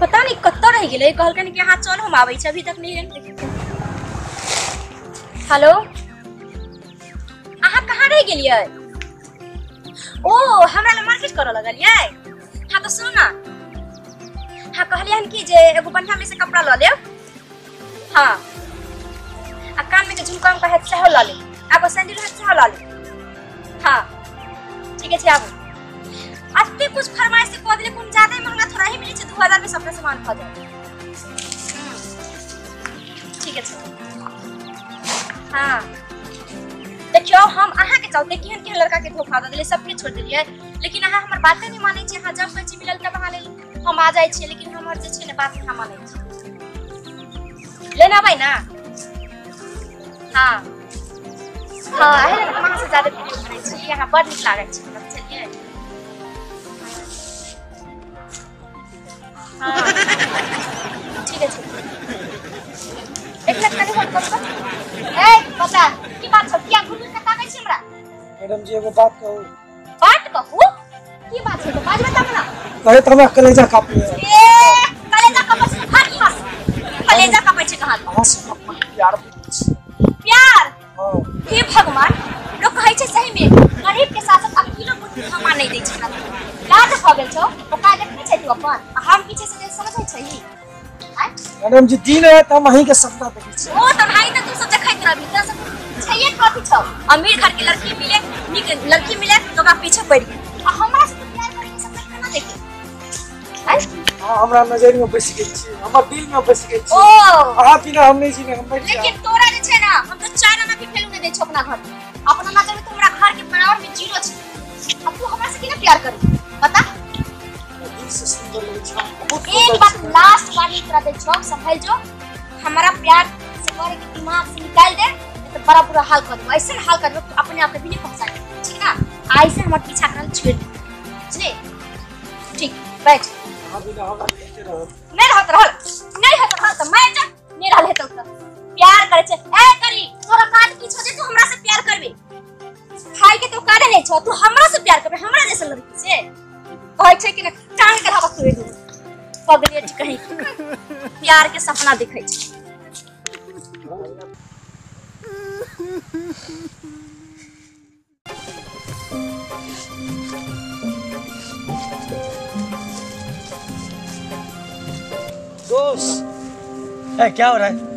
पता नहीं कत्तो रह गेलै। कहलकन कि अहाँ चल हम आबै छी, अभी तक नहीं एलनि। देखियौ। हेलो, अहाँ कहाँ रह गेलियै? ओ हमरा लग मार्केट करऽ लगलियै। हाँ तो सुनू ना, हाँ कहलियै हन कि जे एगो बढ़िया में से कपड़ा लऽ लेब। हाँ आ कान में जे झुमका उमका हैत सेहो लऽ लेब, आ एगो सैंडल हैत सेहो लऽ लेब। हाँ ठीक छै, आबू। अते कुछ फरमाइश कऽ देले, कोनो ज्यादा महंगा थोड़ा ही मिलै छै, 2000 में सबटा सामान भऽ जायत। ठीक छै। हाँ देखियौ, हम अहाँके चलते केहन केहन लड़का के धोखा दऽ देलियै, सबके छोड़ि देलियै, लेकिन अहाँ हमर बाते नहि मानै छियै। अहाँ जब कहै छी मिलल तब अहाँ लेल हम आ जाइ छियै, लेकिन हमर जे छै ने बात अहाँ मानै छी। लेने अबै ना? हाँ हाँ, एहि लेल हम अहाँसँ ज्यादा प्रेम करै छी, अहाँ बड़ नीक लागै छी हमरा, बुझलियै? हाँ ठीक छै, एक मिनट कनि होल्ड करू। ए बता, की बात छौ, किया घुर घुर के ताकै छी हमरा? मैडम जी एगो बात कहू। बात कहू? की बात छै, तो बाजबै तब ना। कहे त हमरा कलेजा कांपे। ए कलेजा कांपै छै, भाग यहाँ से। कलेजा कांपै छै कहाँ? अहाँ से प्यार प्यार। हां हे भगवान, लोग कहै छै सही में गरीब के साथ साथ अकेलो बुद्धि क्षमा नहीं दै छै। लाज भऽ गेल छौ, ओका देखने छै तू अपन, आ हम पीछे से समझै छही? मैडम जी दिन रात हम अहीं के सपना देखै छी। ओ त भाई त तू सब देखैत रहबी, तोरा सब छैये कथी छौ? अमीर घर के लड़की मिले, नीक लड़की मिले तो ओकरा पीछे पड़ि गेल, आ हमरा से तू प्यार करे के सपना केना देखे? हां हमरा नजर में बसि गेल छी, हमर दिल में बसि गेल छी। ओ अहाँ बिना हम नहीं जीने, हम मरि जाएब। लेकिन तोरा जे छै ना, हम तो 4 आना भी फेलू नहीं दै छौ अपना घर में। अपना नजर में तो हमरा घर के बराबर में जीरो छै, अब तू हमरा से केना प्यार करी बता? दिल से सुंदर लगै छै, बहुत एक बात लास्ट वार्निंग तोरा दै छौ, संभल जो, हमारा प्यार से करे के दिमाग से निकाल दे, नहीं तो बड़ा बुरा हाल कर देबो। ऐसे हाल कर देबो अपने आप के भी नहीं पहुंचा दे, ठीक ना? ऐसे हमर पीछा करल छोड़ दे, बुझले? ठीक बैठ। अहाँ बिना हमरा नहीं रहत, नहीं रहत रहल, नहीं रहत रहल त मैं जा, नहीं रहल हेतौ त प्यार करे छै। ए करी तोरा काज की छौ जे तू हमरा से प्यार करबे? खाइ के तो काज नहीं छौ, तू हमरा से प्यार करबे, हमरा जैसे लड़की से? कहै छै कि ना टांग के हवा तोड़ि देबो, पगलेट कहीं प्यार के सपना देखै छै। दोस्त ए क्या हो रहा है?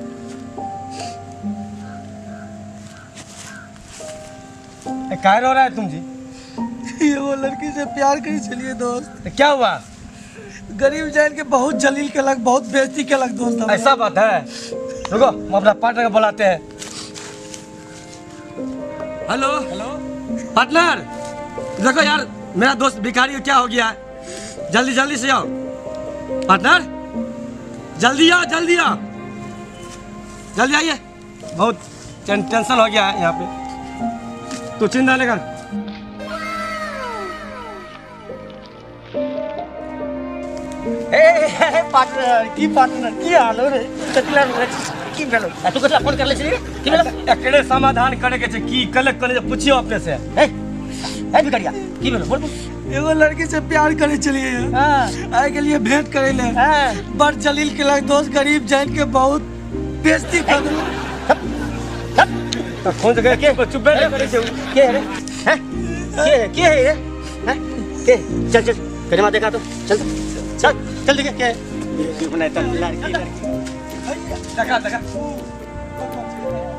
काय रो रहा है तुम जी? ये वो लड़की से प्यार करी चलिए दोस्त। क्या हुआ? गरीब जान के बहुत जलील के लग, बहुत बेइज्जती के लग दोस्त। ऐसा बात है, रुको हम अपना पार्टनर को बुलाते हैं। हेलो हेलो पार्टनर, देखो यार मेरा दोस्त भिखारी क्या हो गया है, जल्दी जल्दी से आओ पार्टनर, जल्दी आओ, जल्दी आओ, जल्दी आइए, बहुत टेंशन हो गया है यहाँ पे, तो चिंता नहीं कर। ए पार्टनर की पार्टनर की हाल हो रे? कतला रे की भेलो? आ तू कतला फोन करले छी की भेलो? एकरे समाधान करे के छै, की कले कले पूछियो अपने से। ए ए भिखारिया की भेलो बोल। एगो लड़की से प्यार करे चलिए, हां आए के लिए भेंट करे ले, हां बड़ जलील के लग दोस्त, गरीब जान के बहुत बेइज्जती कर देलो। तो कौन जगह के चुप बैठ करे छै के रे? हैं के है रे? हैं के? चल चल करिमा देखा तो, चल चल चल देखे के बनाए त लड़की लड़की देखा देखा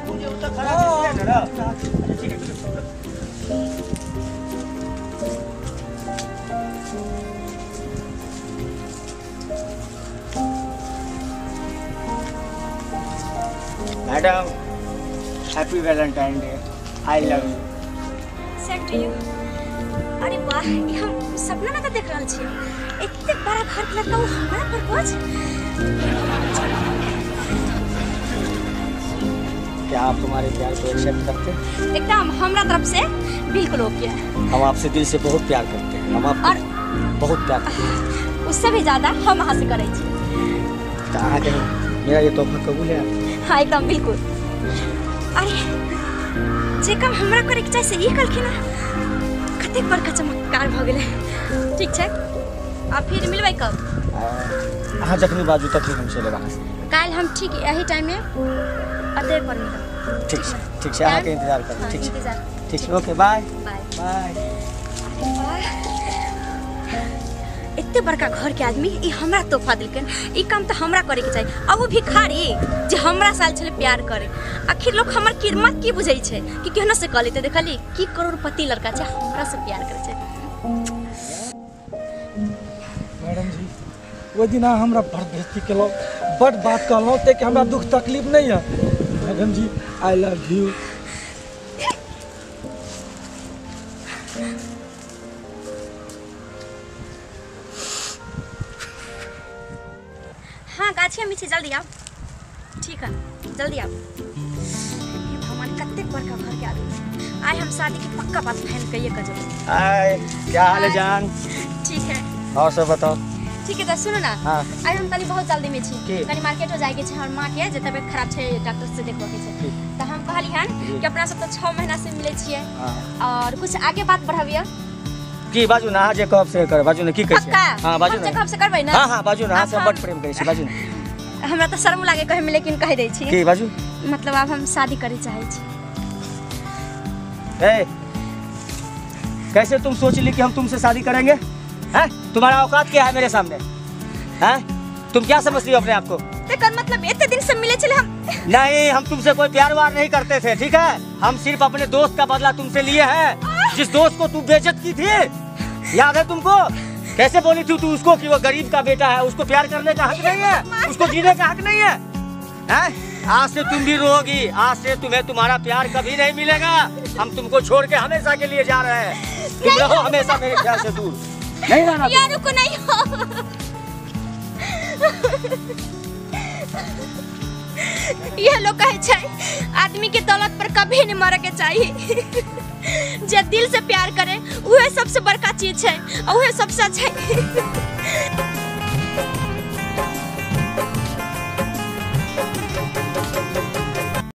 मुझे उतना खड़ा है ना। ठीक है madam, happy Valentine day, I love you. Same to you. अरे वाह, ई हम सपना में तो देख रहल छी, एते बड़ा घर के लड़का वो हमरा प्रपोज। क्या आप हमारे प्यार को एक्सेप्ट करते हैं? एकदम, हमरा तरफ से बिल्कुल ओके है। हम आपसे दिल से बहुत प्यार करते हैं, हम आपको और बहुत प्यार करते हैं, उससे भी ज्यादा हम अहाँ से करै छी। तो अहाँ के मेरा ये तोहफा कबूल है? हाँ एकदम बिल्कुल। अरे जे काम हमरा करे के चाही से ई कहलखिन हँ, कतेक बड़का चमत्कार भऽ गेलै। ठीक छै, आ फिर मिलबै कब? अहाँ जखनी बाजू तखनी हम चलि अहाँ से। काल्हि हम ठीक एही टाइम में अतै पर मिलब। ठीक छै, ठीक छै, अहाँके इंतजार करब। ठीक छै, ठीक छै, ओके, बाय बाय। एते बड़का घर के आदमी ई हमरा तोहफा देलकन, ई काम तो हमरा करे के चाही। अब वो भिखारी जे हमरा साल छले प्यार करे, आखिर लोग हमर कीमत की बुझै छै कि केहनो से कह लेते। देखली की करोड़पति लड़का छै हमरा से प्यार करे छै। मैडम जी ओहि दिन अहाँ हमरा बड़ बेइज्जती केलहुँ, बड़ बात कहलहुँ, ताहि के हमरा दुख तकलीफ नहीं है। Madam ji I love you. हाँ गाछिया में छी, जल्दी आओ। ठीक है जल्दी आओ। हे भगवान कतेक बड़का घर के आदमी, आइ हम शादी के पक्का बात फाइनल कहिए के जेबै। हाय क्या हाल है जान? ठीक है, और सब बताओ। ठीक है तो सुनो ना। हाँ। आइ हम तनी बहुत जल्दी में छी, तनी मार्केट हो जाए के छै, हमर माँ के जे तबियत खराब छै डॉक्टर से देखबे के छै। तो हम कहली हन कि अपना सब तो 6 महीना से मिले छियै और कुछ आगे बात बढ़ाबिया। की बाजू ना, जे कहब से कर, बाजू ना की कहै छै। हां बाजू ना, हम जे कहब से करबै ना। हां हां बाजू ना, अहाँ से बड़ प्रेम करै छी, बाजू ना। हमरा तो शर्म लागे कहे में, लेकिन कह दै छी। की बाजू? मतलब आब हम शादी करे चाहै छी। ए कैसे तुम सोच ली कि हम तुमसे शादी करेंगे? हैं? तुम्हारा औकात क्या है मेरे सामने? हैं? तुम क्या समझती हो अपने आप को? तेकर मतलब इतने दिन से मिले चले हम। नहीं, हम तुमसे कोई प्यार वार नहीं करते थे, ठीक है? हम सिर्फ अपने दोस्त का बदला तुमसे लिए हैं, जिस दोस्त को तू बेइज्जत की थी, याद है तुमको? कैसे बोली थी तू उसको कि वो गरीब का बेटा है, उसको प्यार करने का हक नहीं है, उसको जीने का हक नहीं है, हैं? आज से तुम भी रोगी, आज से तुम्हें तुम्हारा प्यार कभी नहीं मिलेगा। हम तुमको छोड़ के हमेशा के लिए जा रहे हैं, तुम रहो हमेशा मेरे प्यार से दूर। नहीं रहना यार, रुको नहीं हो। यह लोग कहे छै आदमी के दौलत पर कभी नहीं मरे के चाहिए। जे दिल से प्यार करे वह सबसे बड़का चीज है और वह सबसे अच्छा है।